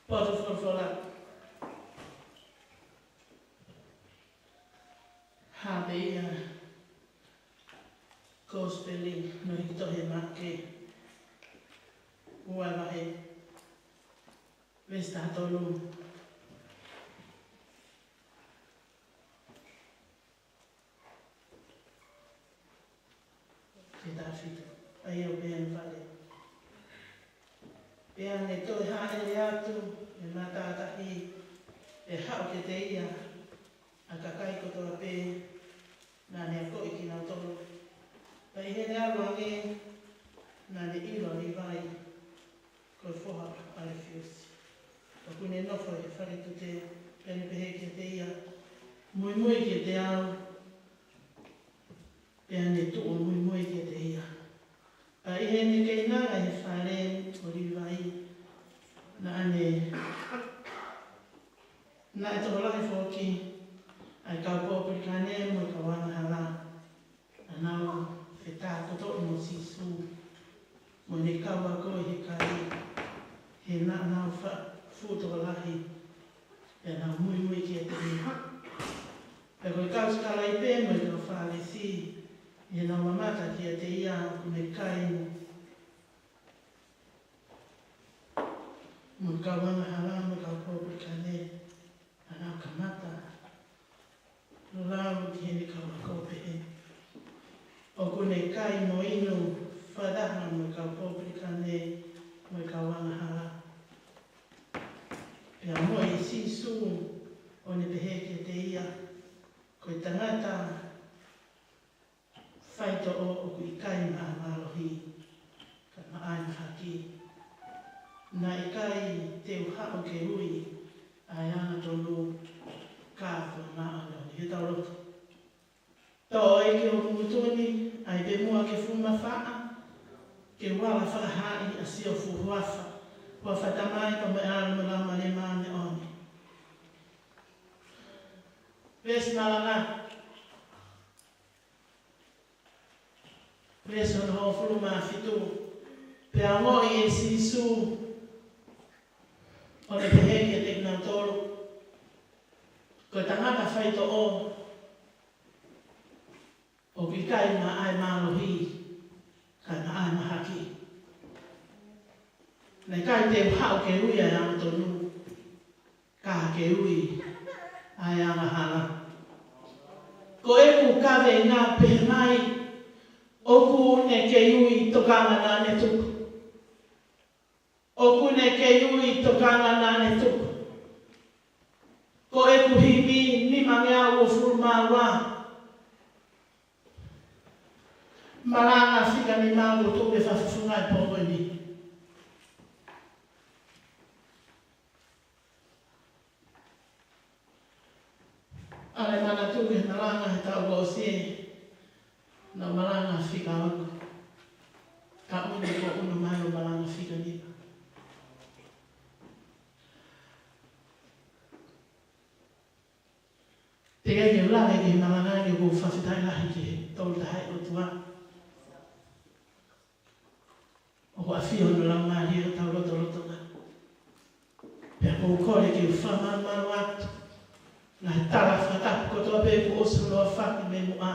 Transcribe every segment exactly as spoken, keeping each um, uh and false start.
Potu folofola. Hā pē ia Kōsipeli naʻe tohi ʻe Maʻake, ua vahe, veesi taha tolu ki he taha fitu. ʻA ia ʻoku pehē ʻa e fale: Pea ne toe hāʻele atu ʻa e matātahi, pea haʻu kiate ia ʻa e kakai kotoa pē naʻa ne akoʻi kinautolu. Pea ʻi heʻene ʻalu ange, naʻa ne ʻilo ʻa Līvai, ko e foha ʻo ʻAlefiusi, ʻoku ne nofo ʻi he fale tute, pea ne pehē kiate ia, Muimui kiate au. Pea ne tuʻu ʻo muimui kiate ia. Pea ʻi heʻene keinanga ʻi he fale ʻo Līvai, naʻa ne, naʻe tokolahi foki ʻa e kau pōpilikane mo e kau angahala, naʻa nau fetākotoʻi mo Sīsū mo ʻene kau ako ʻi he kai, he naʻa nau fa-, fuʻu tokolahi, pea nau muimui kiate ia. Pea ko e kau sikalaipe mo e kau Fālesi, ʻi heʻenau mamata kiate ia ʻoku ne kai mo e kau angahala mo e kau pōpilikane, naʻa nau kamata lau ki heʻene kau ako ʻo pehē, ʻOku ne kai mo inu fakataha mo e kau pōpilikane mo e kau angahala. Pea moʻui ʻa Sīsū ʻo ne pehē kiate ia, Ko e tangata faitoʻo ʻoku ʻikai maʻa e mālohi, kae maʻa e mahaki. Naʻe ʻikai te u haʻu ke ui ʻa e angatonu, ka ko e māʻoniʻoni. Ke tau lotu. Toʻo ʻEiki hoku ngutu ni, ʻai pē muʻa ke fuʻu mafaʻa, ke u ala fakahaaʻi ʻa siʻo fuʻu huafa, huafa Tamai pea mo e ʻAlo mo e Laumālie Māʻoniʻoni. Veesi malanga. Veesi hono hongofulu mā fitu. Pea ongoʻi ʻe Sīsū ʻo ne pehē kiate kinautolu, Ko e tangata faitoʻo ʻoku ʻikai maʻa e mālohi, kae maʻa e mahaki. Naʻe ʻikai te u haʻu ke ui ʻa e angatonu, ka ke ui ʻa e angahala. Ko ʻeku kaveinga pehē mai, ʻOku ne kei ui tokanga naʻa ne tuku. ʻOku ne kei ui tokanga naʻa ne tuku. Ko ʻeku himi nimangeau uofulu mā ua. Malanga fika nima ʻoku tuʻu he fakafofonga ʻi he pō ko eni. ʻAlu e manatu ki he malanga he taʻu kuo ʻosi, naʻa ku malanga fika ono. Ka ʻoku ou ʻunu mai ʻo malanga fika nima. Teʻeki ke u lave ki he malanga ni, ʻoku ou fakafetaʻi lahi ki he Tolu Tahaʻi ʻOtua. ʻOku ʻafio hono Laumālie ʻi hotau lotolotonga. Pea ʻoku ou kole ke u fakamalumalu atu ʻa e tala fakatapu kotoa pē kuo ʻosi hono aofaki mei muʻa.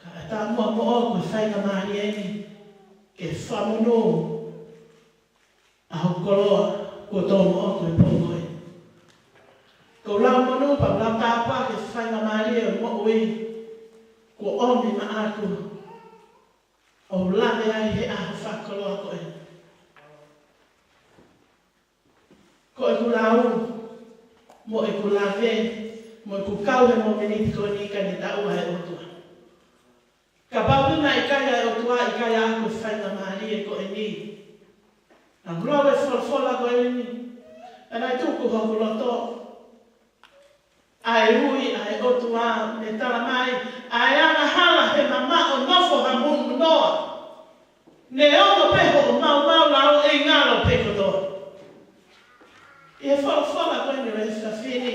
Ka ʻatā muʻa moʻoku e faingamālie ni ke fakamonū ʻa hoku koloa kuo tō moʻoku he pō ko eni. ʻOku ou lau monū pea lau tāpuaki ki he faingamālie ʻo e moʻui kuo ʻomi maʻaku ʻo lave ai he ʻaho fakakoloa ko eni. Ko ʻeku lau, mo ʻeku lave, mo ʻeku kau he momeniti ko eni ka ne taʻu ʻa e ʻOtua. Kapau naʻe ʻikai ʻa e ʻOtua, ʻikai ʻaʻaku e faingamālie ko eni. Naʻa ku lau e folofola ko eni, naʻe tuku hoku loto ʻa e ui ʻa e ʻOtua, ne tala mai, ʻa e angahala he mamaʻo nofo ha munu noa. Ne ongo pē hoʻo maumau lao ʻe ngalo pē kotoa. ʻI he folofola ko eni ʻo e efiafi ni,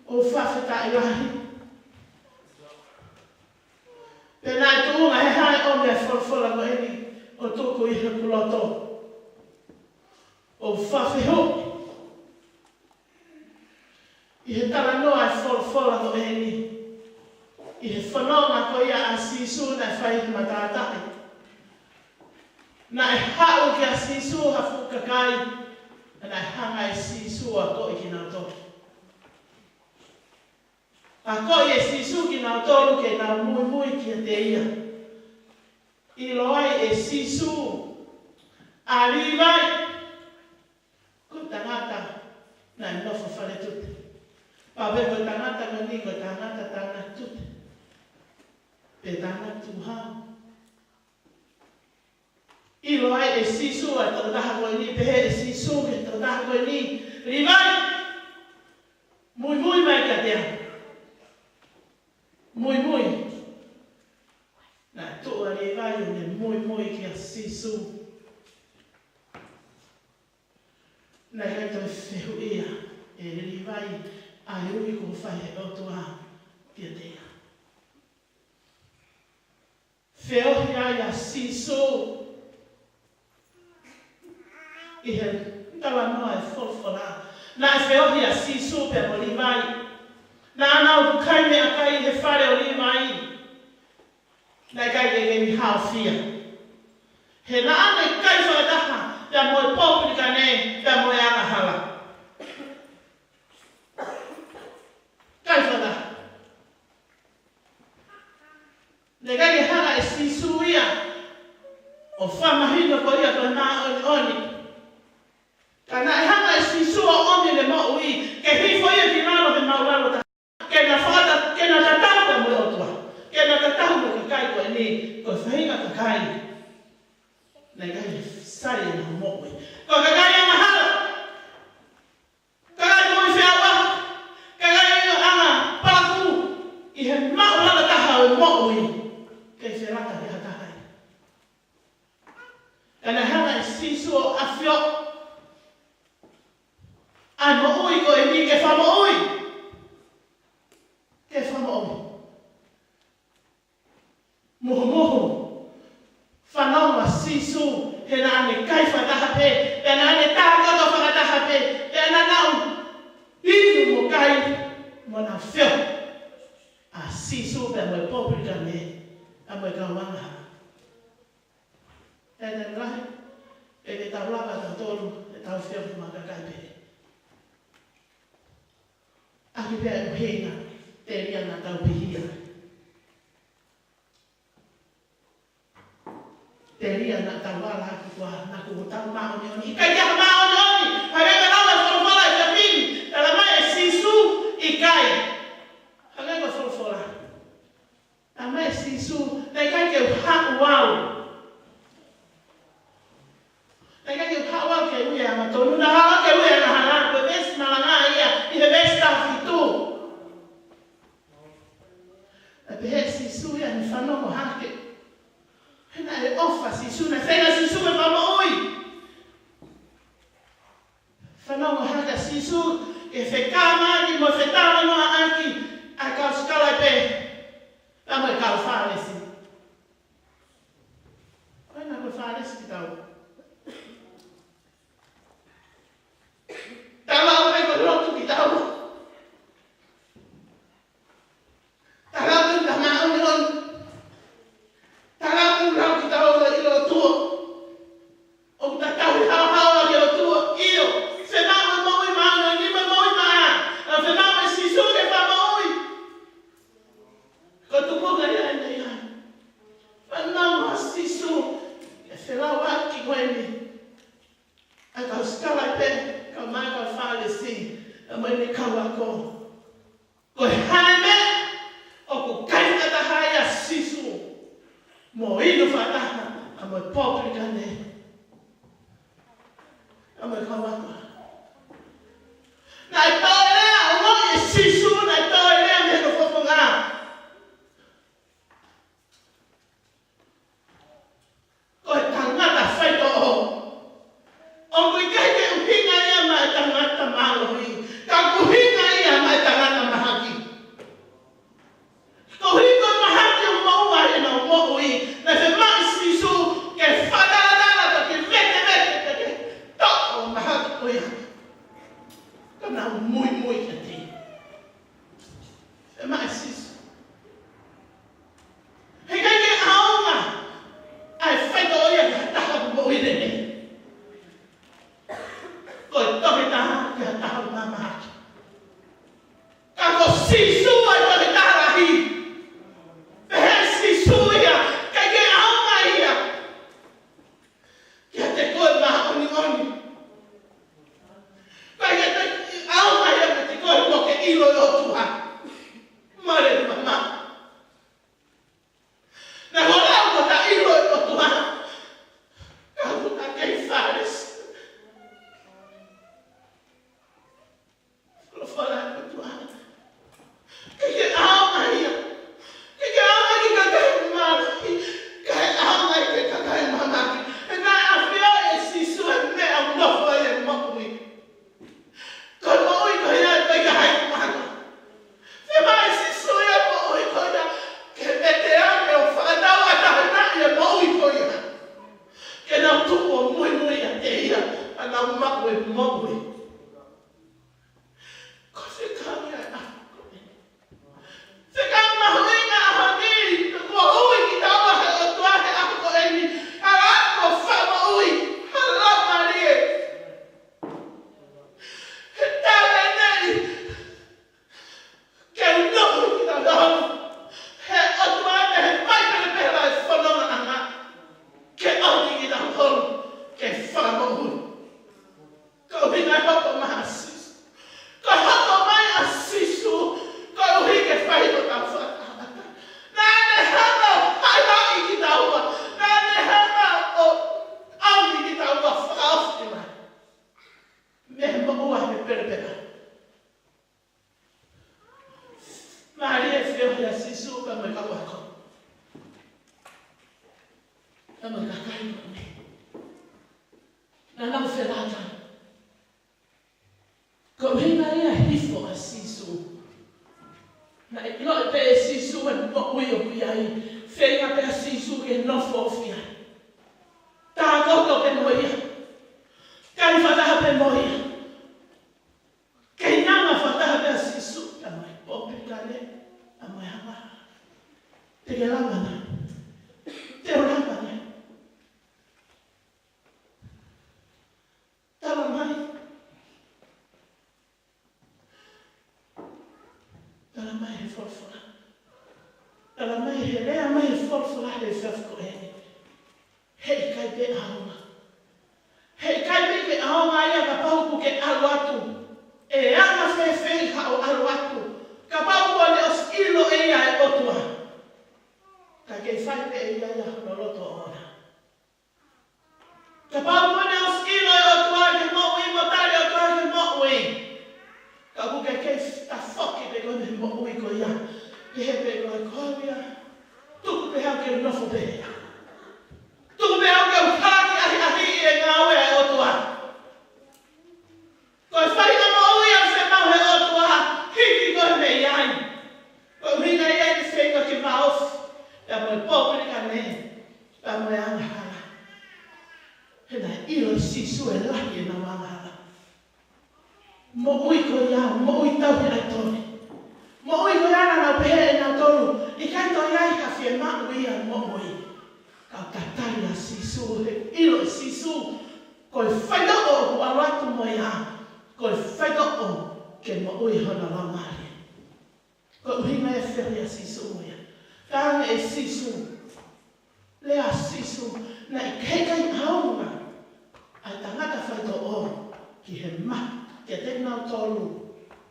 ʻoku ou fakafetaʻi lahi. Pea naʻe tuʻunga he hā e ʻomi e folofola ko eni ʻo tuku ʻi hoku loto. ʻOku ou fafehuʻi ʻi he talanoa ʻa e folofola ko eni, ʻi he fononga ko ia ʻa Sīsū naʻe fai he matātahi. Naʻe haʻu kia Sīsū ha fuʻu kakai, naʻe hanga ʻe Sīsū ʻo akoʻi kinautolu. Akoʻi ʻe Sīsū kinautolu ke nau muimui kiate ia. ʻIlo ai ʻe Sīsū ʻa Līvai ko e tangata naʻe nofo fale tute. Pea pehē ko e tangata ko eni ko e tangata tānaki tute, pe tānaki tukuhau. ʻIlo ai ʻe Sīsū ʻa e tokotaha ko eni, pehē ʻe Sīsū ki he tokotaha ko eni, Līvai, muimui mai kiate au. Muimui. Naʻe tuʻu ʻa Līvai ʻo ne muimui kia Sīsū. Naʻe ʻikai toe fehuʻia ʻe Līvai ʻa e ui kuo fai ʻe he ʻOtua kiate ia. Feohi ai ʻa Sīsū ʻi he talanoa ʻa e folofola. Naʻe feohi ʻa Sīsū pea mo Līvai. Naʻa nau kai meʻakai he fale ʻo Līvai. Naʻe ʻikai ke kei haofia. He naʻa ne kai fakataha pea mo e pōpilikane, pea mo e angahala. Kai fakataha. Naʻe ʻikai ke hanga ʻe Sīsū ia ʻo fakamahino ko ia ko e māʻoniʻoni. Ka naʻe hanga ʻe Sīsū ʻo ʻomi ʻene moʻui ke hifo ia ki lalo he māʻulalo taha. Ke na fakata-, ke na tatau pea mo e ʻOtua. Ke na tatau mo e kakai ko eni, ko e faʻahinga kakai naʻe ʻikai sai ʻenau moʻui. Ko e kakai angahala. Kakai moʻui feʻauaki, kakai anga palakū, ʻi he māʻulalo taha ʻo e moʻui, kei felaka ki ha taha ia. Ka naʻe hanga ʻe Sīsū ʻo ʻafioʻi ʻa e moʻui ko eni ke fakamoʻui. Ke fakamoʻui. Muhumuhu. Fanongo ʻa Sīsū, he naʻa ne kai fakataha pē, pea naʻa ne tākoto fakataha pē, pea naʻa nau inu mo kai, mo nau feohi ʻa Sīsū pea mo e pōpilikane, pea mo e kau angahala. Pea naʻe lahi, ʻe ke tau lava tautolu, ʻe tau feohi mo e kakai pē. ʻAki pē ʻa e ʻuhinga, telia naʻa tau pihia. Telia naʻa tau ala ʻaki kuo naʻa kuo tau māʻoniʻoni. ʻIkai ke ʻi ai ha māʻoniʻoni. Hangē ko e lau ʻa e folofola ʻi he fili. Talamai ʻe Sīsū ʻikai. Hangē ko e folofola. Talamai ʻe Sīsū, naʻe ʻikai ke u haʻu au. Naʻe ʻikai ke u haʻu au ke ui ʻa e angatonu, naʻa ku haʻu ke ui ʻa e angahala, ko e veesi malanga ia, ʻi he veesi taha fitu. Naʻe pehē ʻe Sīsū ia naʻe fanongo hake. He naʻe ʻofa ʻa Sīsū, naʻe feinga ʻa Sīsū ke fakamoʻui. Fanongo hake ʻa Sīsū, ke fekauʻaki mo fetalanoaʻaki ʻa e kau sikalaipe, pea mo e kau Fālesi. Ko ena ko e Fālesi kitaua. Tala ʻo pehē ko e lotu kitaua. Tala ʻo pehē ko e māʻoniʻoni. Tala ʻo pehē lau kitaua ʻi lotu. ʻOku tatau ʻi haohaoa ki he ʻOtua. ʻIo, se maʻu e moʻui māʻoniʻoni mo e moʻui maʻa. Naʻe fiemaʻu ʻe Sīsū ke fakamoʻui. Ko e tuʻunga ia ʻeni ia. Fanongo ʻa Sīsū, ʻe felauʻaki ko eni ʻa e kau sikalaipe, kau mai kau Fālesi, pea mo ʻene kau ako. Ko e hā e meʻa ʻoku kai fakataha ai ʻa Sīsū mo inu fakataha ʻa mo e pōpilikane, ʻa mo e kau ako. Naʻe tō e lea, ʻo ʻai ʻe Sīsū, naʻe tō e lea mei he fofonga. Ko e tangata faitoʻo. ʻOku ʻikai ke ʻuhinga ia maʻa e tangata mālohi. Ka ʻoku ʻuhinga ia maʻa e tangata mahaki. Koeʻuhi ko e mahaki ʻoku maʻu ai ʻenau moʻui. Naʻe fiemaʻu ʻe Sīsū ke fakatalatala Naʻa mo e kakai ko eni, naʻa nau felātā. Ko e ʻuhinga ia e hifo ʻa Sīsū. Naʻe ʻiloʻi pē ʻe Sīsū e moʻui ʻoku ʻi ai. Feinga pē ʻa Sīsū ke nofo ofi ai. Tākoto pē mo ia. Kai fakataha pē mo ia. Keinanga fakataha pē ʻa Sīsū, pea mo e pōpilikane, pea mo e angahala. Te ke lava nai? Te u lava nai? Tala mai. Tala mai he folofola. Tala mai he lea mai he folofola he efiafi ko eni. Heʻikai pē ʻaonga. Heʻikai pē ke ʻaonga ia kapau ʻoku ke ʻalu atu. ʻE anga fēfē haʻo ʻalu atu kapau kuo ne ʻosi ʻilo ʻe ia e ʻOtua? Ka ke fai pē ʻe ia ia hono loto ʻoʻona. Kapau kuo ne ʻosi ʻilo e ʻOtua ki he moʻui mo tali e ʻOtua ki he moʻui, ka ʻoku ke kei tafoki pē koe mei he moʻui ko ia. Pehē pē koe, ko au ia. Tuku pē au ke u nofo pehē. Tuku pē au ke u halakiʻahiʻahiʻi e ngāue ʻa e ʻOtua. Ko e faʻahinga moʻui ʻoku fiemaʻu he ʻOtua, hiki koe mei ai. Ko e ʻuhinga ia ʻene feinga ke vāofi, pea mo e pōpilikane, pea mo e angahala. He naʻe ʻilo ʻe Sīsū e lahi ʻenau angahala. Moʻui ko ia, moʻui tauhi ʻaitoli. Moʻui ko ia naʻa nau pehē ʻe nautolu, ʻikai toe ʻi ai ha fiemaʻu ia moʻui. Ka ʻoku tatali ʻa Sīsū, he ʻilo ʻe Sīsū ko e faitoʻo ʻoku ʻalu atu mo ia, ko e faitoʻo ke moʻui hono laumālie. Ko e ʻuhinga ia e feohi ʻa Sīsū mo ia. Talaange ʻe Sīsū, lea ʻa Sīsū, naʻe ʻikai ʻaonga ʻa e tangata faitoʻo ki he ma, kiate kinautolu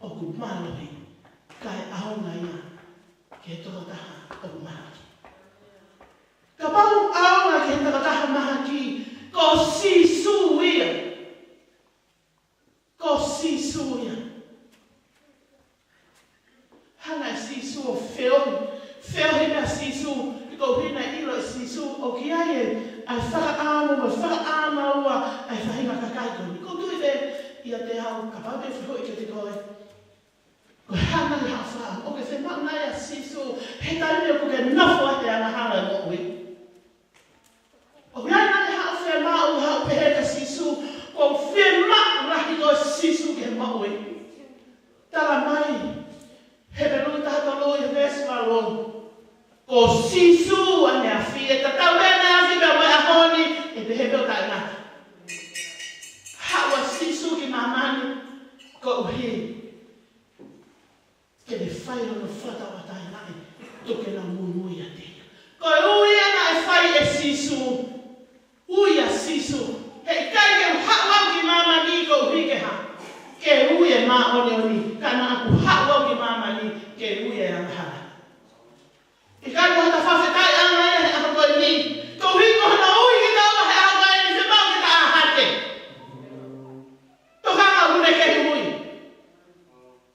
ʻoku mālohi, kae ʻaonga ia ki he tokotaha ʻoku mahaki. Kapau ʻaonga ki he tokotaha mahaki, ko Sīsū ia. Ko Sīsū ia. Hanga ʻe Sīsū ʻo feohi, feohi pē ʻa Sīsū, he ko e ʻuhinga ʻilo ʻe Sīsū ʻoku ʻi ai e, ʻa e fakaʻamu, mo e fakaʻānaua ʻa e faʻahinga kakai ko eni. ʻOku ou tui pē ʻiate au, kapau te u fehuʻi kiate koe, ko e hā nai haʻo fakaʻamu? ʻOku ke fiemaʻu nai ʻa Sīsū he taimi ʻoku ke nofo ai he angahala ʻo e moʻui? ʻOku ʻi ai nai haʻo fiemaʻu, haʻo pehē kia Sīsū, ʻoku ou fiemaʻu lahi koe Sīsū ki he moʻui? Tala mai, Hepelū taha tolu ʻi he veesi valu, ko Sīsū ʻaneafi, ʻe tatau pē ʻaneafi pea mo e ʻaho ni, ʻe pehē pē ʻo taʻengata. Haʻu ʻa Sīsū ki māmani, koeʻuhi ke ne fai hono fakatauʻatāinaʻi, tuku ke nau muimui ʻiate ia. Ko e ui ia naʻe fai ʻe Sīsū. Ui ʻa Sīsū, heʻikai ke u haʻu au ki māmani koeʻuhi ke hā? Ke ui e māʻoniʻoni, ka naʻa ku haʻu au ki māmani ke ui e angahala. ʻIkai ko ha fakafetaʻi ange ia he ʻaho ko eni, koeʻuhi ko hono ui kitaua he ʻaho ko eni, fiemaʻu ke ta ʻā hake. Tokanga ʻoku ne kei ui.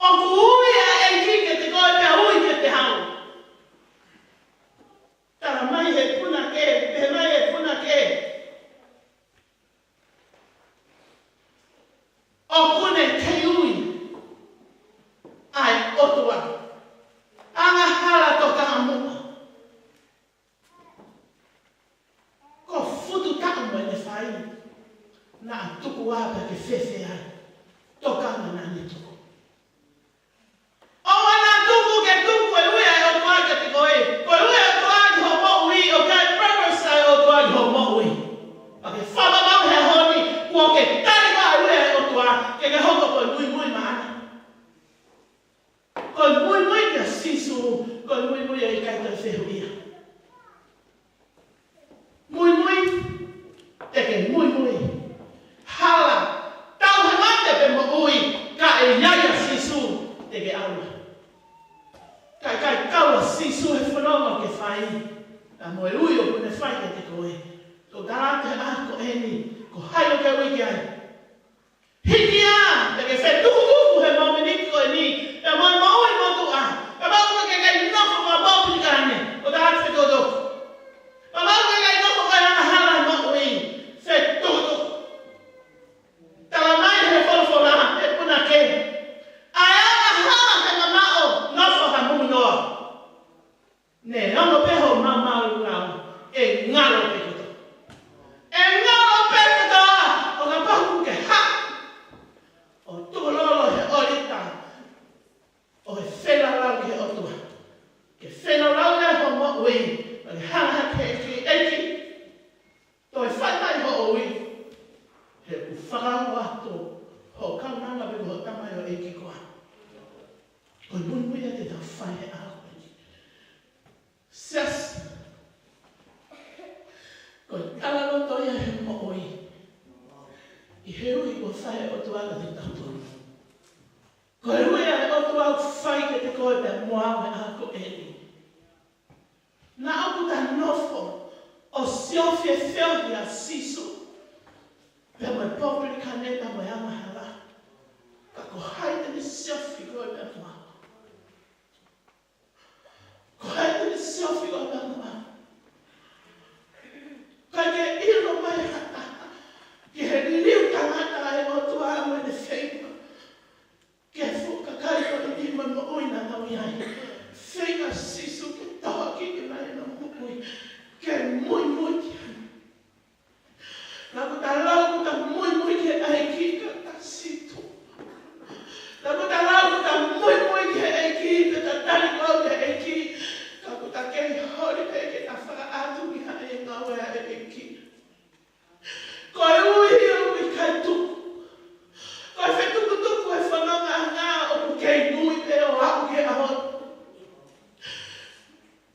ʻOku ui ʻa e ʻEiki kiate koe pea ui kiate au. Tala mai he punake, pehē mai he punake, ʻoku ne kei ui ʻa e ʻOtua. Angahala, tokanga muʻa. Ko e fuʻu taʻu mo ʻene fai, naʻa tuku ā pea ke fēfē ai? Tokanga naʻa ne tuku. ʻOua naʻa tuku ke tuku e ui ʻa e ʻOtua kiate koe. Ko e ui ʻa e ʻOtua ki hoʻo moʻui, ʻoku ʻi ai e purpose ʻa e ʻOtua ki hoʻo moʻui. Pea ke fakapapauʻi he ʻaho ni, kuo ke tali ʻa e ui ʻa e ʻOtua, ke ke hoko ko e muimui maʻana. Ko e muimui kia Sīsū, ko e muimui ʻe ʻikai toe fehuʻia. Muimui, te ke muimui. Hala, tau he mate pe moʻui, ka ʻe ʻi ai ʻa Sīsū, te ke ʻalu. Ka ʻikai kau ʻa Sīsū he fononga ʻoku ke fai, pea mo e ui ʻoku ne fai kiate koe. Ko e tala atu he ʻaho ko eni, ko hai ʻoku ke ui ki ai? Hiki ā, te ke fetukutuku he mōmeniti ko eni, pea mo e moʻui motuʻa, pea kapau ʻoku ke kei nofo ko e pōpilikane, ʻo tala atu fetukutuku. Pea kapau ʻoku ke kei nofo ko e angahala, pē hoʻo maumau lau, ʻe ngalo pē kotoa. ʻE ngalo pē kotoa, ʻo kapau ʻoku ke haʻu ʻo tukulolo he ʻolita ʻo e feilaulau ki he ʻOtua. Ke feilaulau ʻa hoʻo moʻui, ʻo ke hanga hake ki he ʻEiki. Toe fai mai hoʻo ui, he ʻoku fakaongo atu hoʻo kaunanga pē mo hoʻo tamaioʻeiki koā. Ko e muimui ia te tau fai he ʻaho ko eni. Siasi, ko e talaloto ia he moʻui. ʻI he ui kuo fai ʻe he ʻOtua kiate kitautolu. Ko e ui ʻa e ʻOtua ʻoku fai kiate koe pea mo au he ʻaho ko eni. Naʻa ʻoku ta nofo ʻo siofi e feohi ʻa Sīsū pea mo e pōpilikane pea mo e angahala. Ka ko hai te ne siofi koe pea mo au? Ko hai te ne siofi koe pea mo au? ʻIkai ke ʻilo mai ha taha ki he liliu tangata ʻa e ʻOtua mo ʻene feiva. Ke fuʻu kakai ko eni mo e moʻui naʻa nau ʻi ai. Feinga Sīsū ke tohoakiʻi mai ʻenau moʻui ke muimui ki ai. Naʻa kuo ta lau kuo ta muimui ki he ʻEiki ka ta sītuʻa. Naʻa kuo ta lau kuo ta muimui ki he ʻEiki pea ta tali ko au ki he ʻEiki. Ka kuo ta kei holi pē ke ta fakaʻatu ki he ngāue ʻa e ʻEiki. Ko e ui ʻoku ʻikai tuku. Ko e fetukutuku e fonongaʻanga ʻoku kei nui pē ʻo aʻu ki he ʻaho.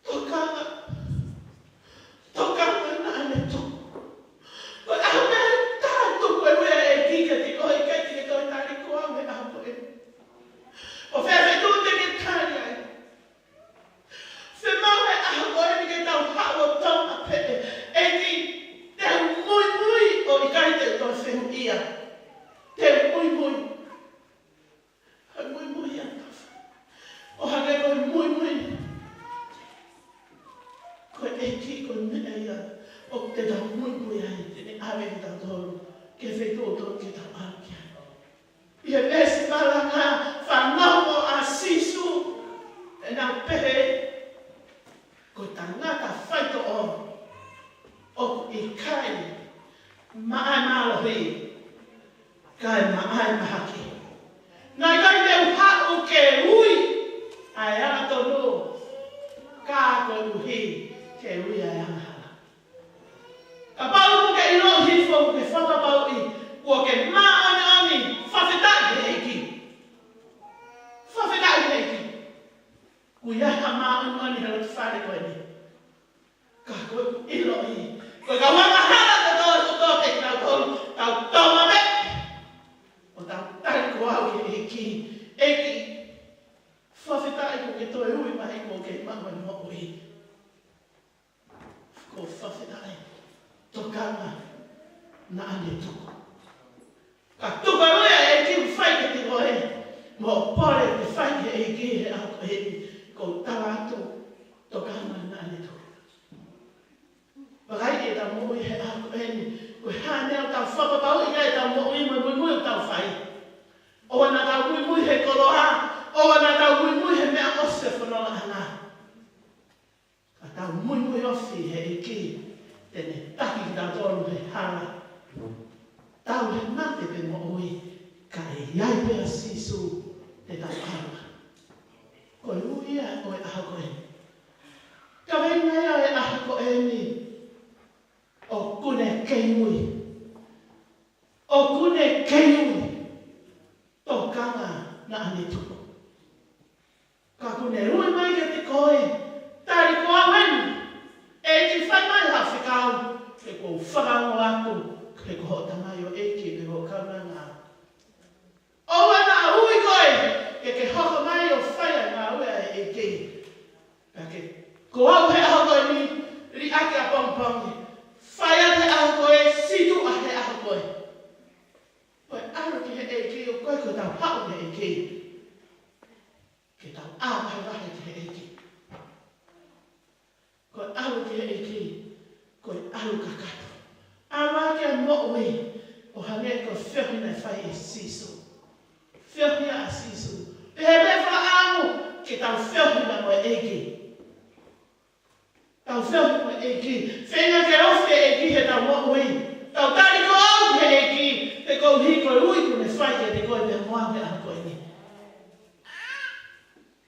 Tokanga. Tokanga naʻa ne tuku. Ko e ʻaho pē taha tuku e ui ʻa e ʻEiki kiate koe, ʻikai te ke toe tali ko au he ʻaho ko eni. ʻO fē feituʻu te ke tali ai? Fiemaʻu he ʻaho ko eni ke tau haʻu ʻo tala pē, ʻEiki, te u muimui ʻo ʻikai te u toe fehuʻia. Te u muimui. Ko e muimui ia ʻoku tau fai. ʻO hangē ko e muimui. Ko e ʻEiki, ko e meʻa ia ʻoku te tau muimui ai, te ne ʻave kitautolu ki he feituʻu ʻoku totonu ke tau ʻalu ki ai. ʻI he veesi malanga, fanongo ʻa Sīsū ʻi heʻene pehē, ko e tangata faitoʻo ʻoku ʻikai maʻa e mālohi, kae maʻa e mahaki. Naʻe ʻikai te u haʻu ke ui ʻa e angatonu, ka koeʻuhi ke ui ʻa e angahala. Kapau ʻoku ke ʻilo hifo ke fakapapauʻi kuo ke māʻoniʻoni, fakafetaʻi ki he ʻEiki. Fakafetaʻi ki he ʻEiki. ʻOku ʻi ai ha māʻoniʻoni he loto fale ko eni. Ka ko ʻeku ʻiloʻi, ko e kau angahala kotoa, kotoa pē kitautolu, tau toma pē ʻo tau tali ko au ki he ʻEiki. ʻEiki, fakafetaʻi kuo ke toe ui mai kuo ke maʻu e moʻui. Ko e fakafetaʻi, tokanga naʻa ne tuku. Ka tuku ʻa e ʻEiki ʻoku fai kiate koe, mo e pole ʻoku ke fai ki he ʻEiki he ʻaho ko eni, ʻoku ou tala atu, tokanga naʻa ne tuku. Vakai ki heʻetau moʻui he ʻaho ko eni, ko e hā e meʻa ʻoku tau fakapapauʻi ai ʻetau moʻui mo e muimui ʻoku tau fai. ʻOua naʻa tau muimui he koloa, ʻoua naʻa tau muimui he meʻa ʻosi e fonongaʻanga. Ka tau muimui ofi he ʻEiki, te ne taki kitautolu he hala. Tau he mate pe moʻui, ka ʻe ʻi ai pē ʻa Sīsū te tau ʻalu. Ko e ui ia ʻo e ʻaho ko eni. Kaveinga ia ʻo e ʻaho ko eni, ʻoku ne kei ui. ʻOku ne kei ui. Tokanga naʻa ne tuku. Ka ʻoku ne ui mai kiate koe, tali ko au eni, ʻEiki fai mai ha fekau, he ʻoku ou fakaongo atu, he ko hoʻo tamaioʻeiki, he ko hoʻo kaunanga. ʻOua naʻa ui koe, ke ke hoko mai ʻo fai ʻa e ngāue ʻa e ʻEiki. Ka ke, ko au he ʻaho ko eni, liʻaki ʻapongipongi. Fai ʻa e ʻaho ko ē, sītuʻa he ʻaho ko ē. Ko e ʻalu ki he ʻEiki, ʻoku ʻikai ko ʻetau haʻu ki he ʻEiki. Ke tau ʻā vahevahe ki he ʻEiki. Ko e ʻalu ki he ʻEiki, ko e ʻalu kakato. ʻAlu ʻaki e moʻui, ʻo hangē ko e feohi naʻe fai ʻe Sīsū. Feohi ʻa Sīsū. Pehē pē fakaʻamu, ke tau feohi pea mo e ʻEiki. Feohi mo e ʻEiki. Feinga ke ofi e ʻEiki heʻetau moʻui. Tau tali ko au ki he ʻEiki. He koeʻuhi ko e ui kuo ne fai kiate koe pea mo au he ʻaho ko eni.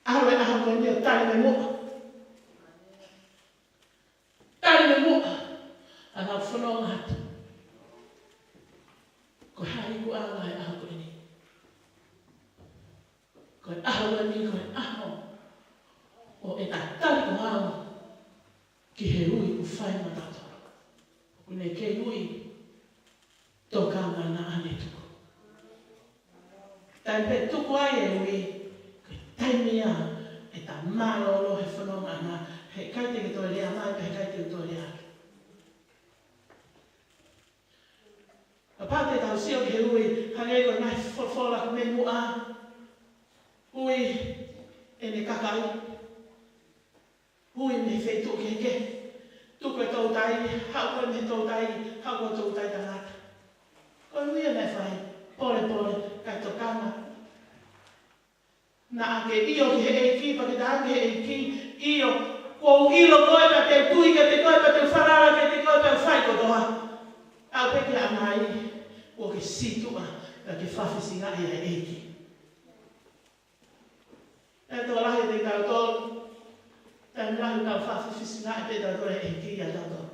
ʻAlu e ʻaho ko eni ʻo tali mei muʻa. Tali mei muʻa. ʻA ʻetau fononga atu. Ko hai kuo ʻalu he ʻaho ko eni. Ko e ʻaho ko eni ko e ʻaho ʻo e tatali ko au ki he ui kuo fai maʻatautolu. ʻOku ne kei ui tokanga naʻa ne tuku. Taimi pē tuku ai e ui, ko e taimi ia ʻe ta mālōlō he fononga ʻana, heʻikai te ke toe lea mai, pea heʻikai te ke toe lea atu. Kapau te tau sio ki he ui, hangē ko e ngaahi folofola mei muʻa. Ui ʻene kakai. Ui mei he feituʻu kehekehe. Tuku e toutai, haʻu koe mei he toutai, haʻu koe toutai tangata. Ko e ui ia naʻe fai, pole pole, kae tokanga. Naʻa ke ʻio ki he ʻEiki, pea ke tala ki he ʻEiki, ʻio, kuo u ʻilo koe, pea te u tui kiate koe, pea te u falala kiate koe, pea u fai kotoa. Aʻu pē ki he ʻanai, kuo ke sītuʻa, pea ke fakafisingaʻi ʻa e ʻEiki. ʻE tokolahi ʻiate kitautolu, taimi lahi tau fakafisingaʻi pē tautolu e ʻEiki ʻiate kitautolu.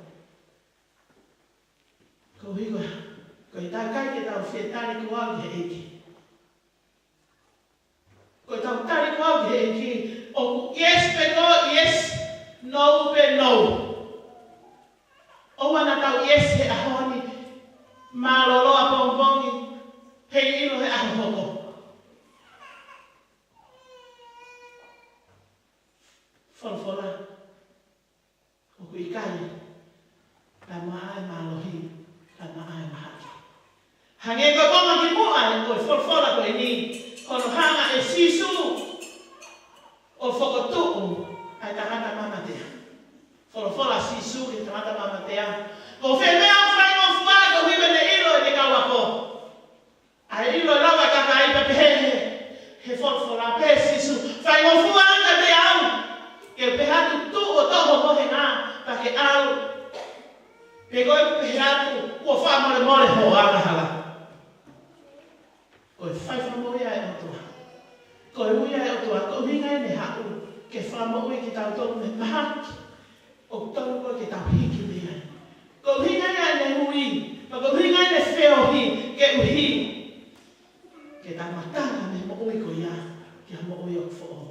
Koeʻuhi ko, ko ʻetau ʻikai ke tau fie tali ko au ki he ʻEiki. Ko ʻetau tali ko au ki he ʻEiki, ʻoku yes pē ko yes, no pē no. ʻOua naʻa tau yes he ʻaho ni, mālōlō ʻapongipongi, heiʻilo he ʻaho hoko. Folofola. ʻOku ʻikai, kae maʻa e mālohi, kae maʻa e mahaki. Hangē ko e konga kimuʻa ʻo e folofola ko eni, ko hono hanga ʻe Sīsū ʻo fokotuʻu ʻa e tangata mamatea. Folofola ʻa Sīsū ki he tangata mamatea. Ko fē meʻa ʻoku faingofua koeʻuhi ko ʻene ʻilo ʻene kau ako. ʻA e ʻilo ʻa e kakai pea pehē he, he folofola pē ʻa Sīsū. Faingofua ange kiate au. Ke u pehē atu tuʻu ʻo toʻo ho mohenga, pea ke ʻalu. Pe ko ʻeku pehē atu, kuo fakamolemole hoʻo angahala. Ko e fai fakamoʻui ia ʻa e ʻOtua. Ko e ui ia ʻa e ʻOtua, ko e ʻuhinga ʻene haʻu, ke fakamoʻui kitautolu mei he mahaki ʻoku totonu ko ē ke tau hiki mei ai. Ko e ʻuhinga ia ʻene ui, pea ko e ʻuhinga ʻene feohi, koeʻuhi ke tau matala mei he moʻui ko ia, ki ha moʻui ʻoku foʻou.